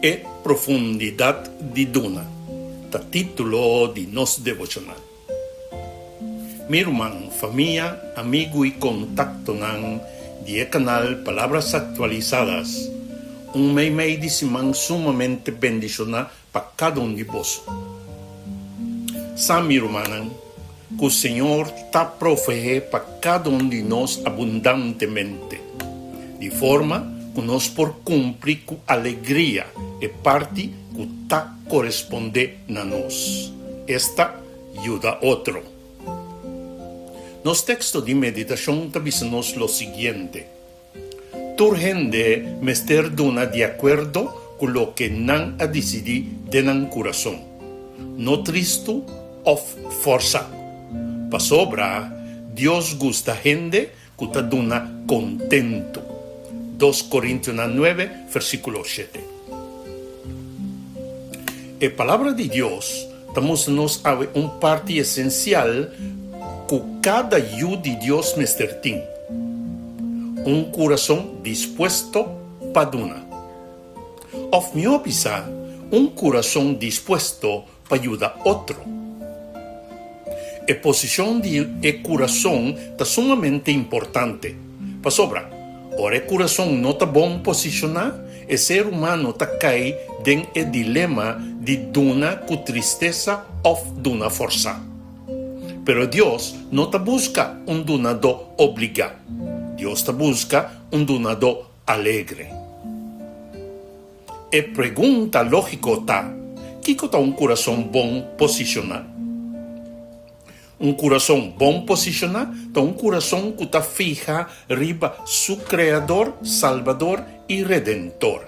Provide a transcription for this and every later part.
E profundidat di duna ta título di nos devoshonal. Mi ruman, famia, amigu i kontaktonan di e kanal Palabras Actualizadas, un meimei di siman sumamente bendishoná pa kada un di boso. Sa, mi rumannan, ku Señor ta proveé pa kada un di nos abundantemente, di forma ku nos por kumpli ku alegria e parti ku ta korespondé na nos, esta, yuda otro. Nos teksto di meditashon ta bisa nos lo siguiente. Tur hende mester duna di akuerdo ku loke nan a disidí den nan kurason, no tristu òf fòrsá, pasobra Dios gusta hende ku ta duna kontentu. Dos Korintionan nuebe, versíkulo shete. E Palabra di Dios ta mustra nos awe un parti esensial ku kada yu di Dios mester tin, un kurason dispuesto pa duna. Òf mihó bisá, un kurason dispuesto pa yuda otro. E posishon di e kurason ta sumamente importante, pasobra ora e kurason no ta bon posishoná, e ser humano ta kai den e dilema di duna ku tristesa òf duna forsá. Pero Dios no ta buska un dunadó obligá, Dios ta buska un dunadó alegre. E pregunta lógiko ta, Kiko ta un kurason bon posishoná? Un kurason bon posishoná ta un kurason ku ta fiha riba su Kreador, Salbador i Redentor.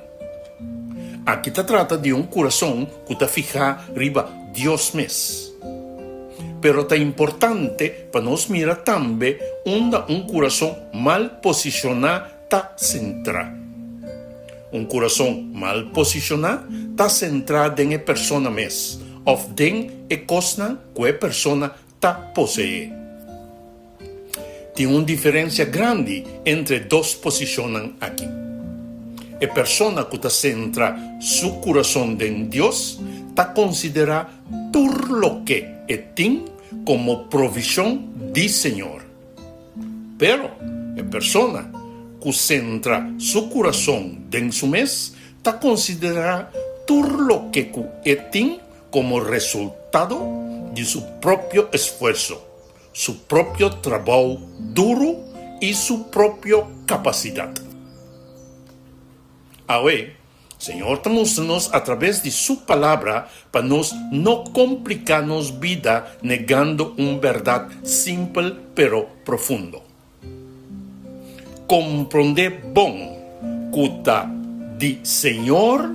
Aki ta trata di un kurason ku ta fihá riba Dios mes. Pero ta importante pa nos mira tambe unda un kurason mal posishoná ta sentrá. Un kurason mal posishoná ta sentrá den e persona mes òf den e kosnan ku e persona ta poseé. Tin un diferensia grandi entre e dos posishonnan aki. E persona ku ta sentra su kurason den Dios ta konsiderá tur loke e tin komo provishon di Señor. Pero e persona ku sentra su kurason den su mes ta konsiderá tur loke ku e tin komo resultado di su propio esfuerso, su propio trabou duru i su propio kapasidat. Awe, Señor ta mustra nos atrabes di Su Palabra pa nos no kompliká nos bida negando un bèrdat simpel pero profundo. Komprondé bon ku ta di Señor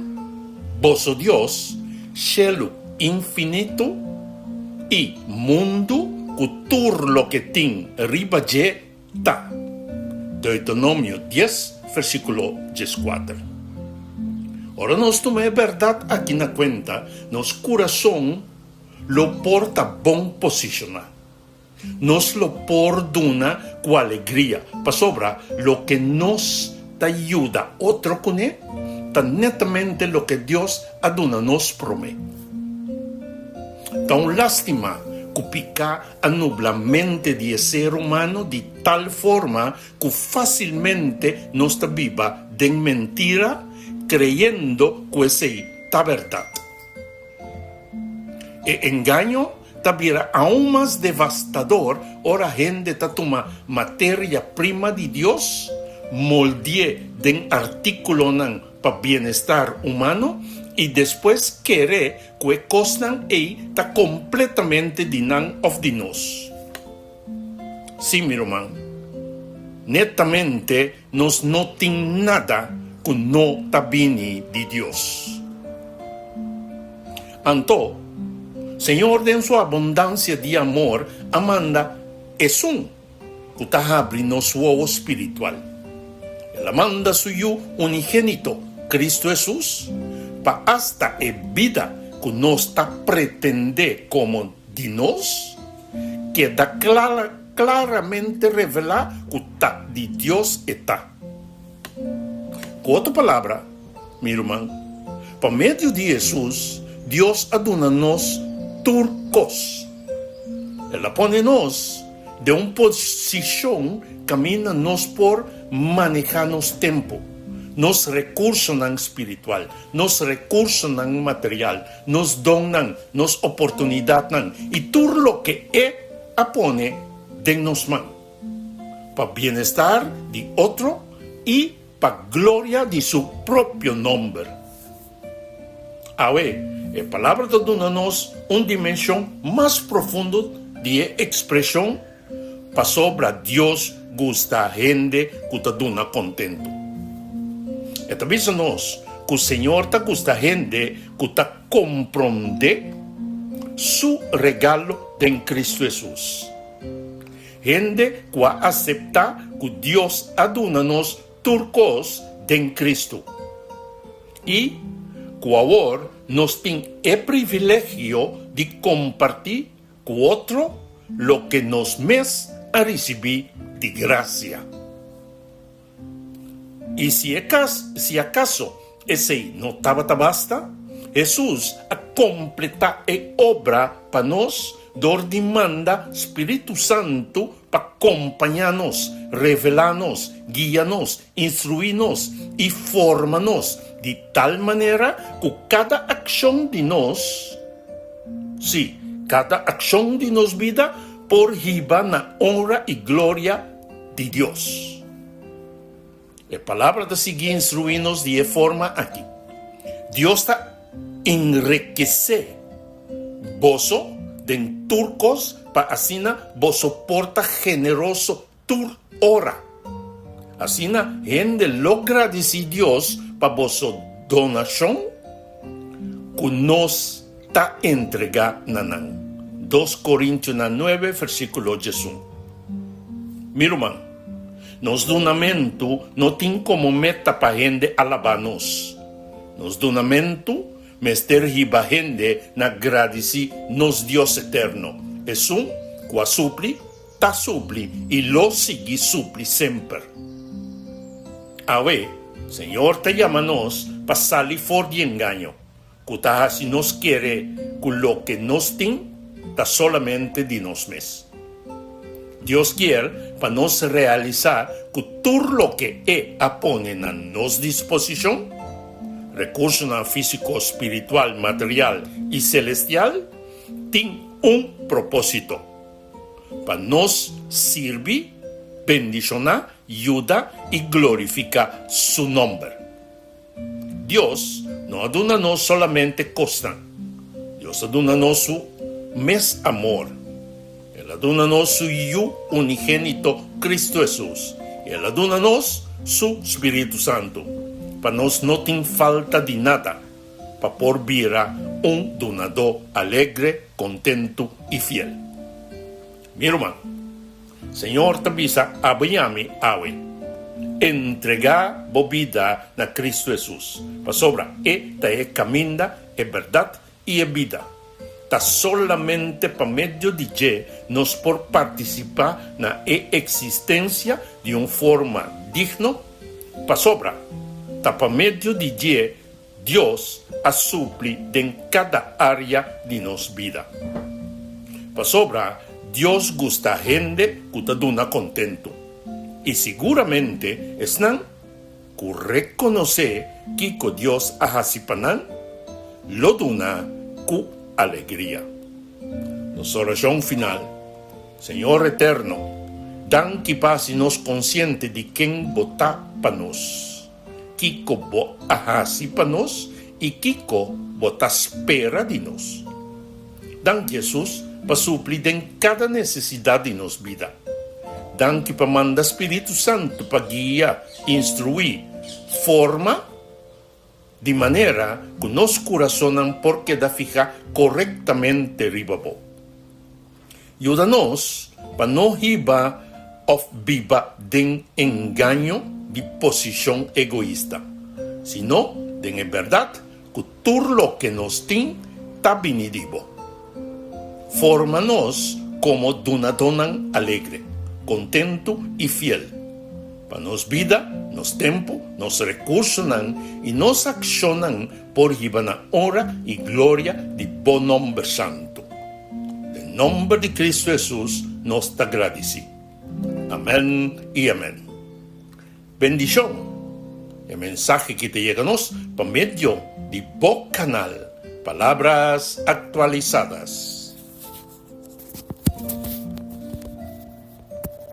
boso Dios shelu infinito i mundu ku tur loke tin riba dje Ta. Deuteronomio dies, versíkulo dieskuater. Ora nos tuma e bèrdat aki na kuenta, nos kurason lo por ta bon posishoná. Nos lo por duna ku alegria, pasobra loke nos ta yuda otro kuné ta netamente loke Dios a duna nos promé. Ta un lástima ku piká a nubla mente di e ser humano di tal forma ku fásilmente nos ta biba den mentira kreyendo ku esei ta bèrdat. E engaño ta bira aun mas devastador ora hende ta tuma materia prima di Dios, moldié den artíkulonan pa bienestar humano i despues kere ku e kosnan ei ta kompletamente di nan òf di nos. Sí, mi ruman, netamente nos no tin nada ku no ta bini di Dios. Anto, Señor den su abundansia di amor a manda esun ku ta habri nos wowo spiritual. El a manda su Yu unigénito, Kristu Hesus, pa asta e bida ku nos ta pretendé komo di nos, keda klaramente revelá ku ta di Dios e ta. Ku otro palabra, mi ruman, Pa medio di Hesus, Dios a duna nos tur kos. El a pone nos den un posishon kaminda nos por manehá nos tempu, nos rekursonan spiritual, nos rekursonan material, nos donnan, nos oportunidatnan i tur loke E a pone den nos man, pa bienestar di otro i pa gloria di su propio nomber. Awe, e Palabra ta duna nos un dimenshon mas profundo di e ekspreshon pasobra Dios gusta hende ku ta duna kontentu. E ta bisa nos ku Señor ta gusta hende ku ta komprondé Su regalo den Kristu Hesus. Hende ku a aseptá ku Dios a duna nos tur kos den Kristu i ku awor nos tin e privilegio di kompartí ku otro loke nos mes a risibí di grasia. I si e kas, si akaso esei no tabata basta, Hesus a kompletá e obra pa nos dor di manda Spiritu Santu pa kompañá nos, revelá nos, guia nos, instruí nos i forma nos di tal manera ku kada akshon di nos, sí, kada akshon di nos bida por hiba na onra i gloria di Dios. E Palabra ta sigui instruí nos di e forma aki, Dios ta enrekesé boso den tur kos pa asina boso por ta generoso tur ora. Asina hende lo gradisí Dios pa boso donashon ku nos ta entregá na nan. Dos Korintionan nuebe versíkulo diesun. Mi ruman, nos dunamentu no tin komo meta pa hende alabá nos. Nos dunamentu mester hiba hende na gradisí nos Dios eterno, esun ku a supli, ta supli i lo sigui supli semper. Awe, Señor ta yama nos pa sali for di engaño. Ku ta hasi nos kere ku loke nos tin ta solamente di nos mes. Dios kier pa nos realisá ku tur loke E a pone na nos disposishon, rekursonan físiko, spiritual, material i selestial, tin un propósito, pa nos sirbi, bendishoná, yuda i glorifiká Su nòmber. Dios no a duna nos solamente kosnan. Dios a duna nos su mes amor. El a duna nos su Yu unigénito, Cristo Hesus, i el a duna nos su Spiritu Santu, pa nos no tin falta di nada, pa por bira un dunadó alegre, kontentu i fiel. Mi ruman. Señor ta bisa abo i ami awe, Entregá bo bida na Cristo Hesus, pasobra E ta e caminda, e berdad i e bida. Ta solamente pa medio di dje nos por participá na e existencia di un forma digno, pasobra ta pa medio di dje Dios a supli den kada área di nos bida. Pasobra Dios gusta hende ku ta duna kontentu, i siguramente esnan ku rekonosé kiko Dios a hasi pa nan, lo duna ku alegria. Nos orashon final, Señor Eterno, danki pa hasi nos konsiente di ken Bo ta pa nos. Kiko bo a hasi pa nos i kiko bo ta spera di nos? Danki Hesus pa supli den kada nesesidat di nos bida. Danki pa manda Spiritu Santu pa guia, instruí, forma di manera ku nos kurasonnan por keda fihá korektamente riba bo. Yuda nos pa no hiba òf biba den engaño di posishon egoista, sino den e bèrdat ku tur loke nos tin ta bini di bo. Forma nos komo dunadónan alegre, kontentu i fiel. Pa nos bida, nos tempu, nos rekursonan i nos akshonnan por hiba na onra i gloria di Bo nòmber santu. Den nòmber di Kristu Hesus nos ta gradisí. Amèn i amèn. Bendishon! E mensahe ki ta yega nos pa medio di bo kanal Palabras Actualizadas.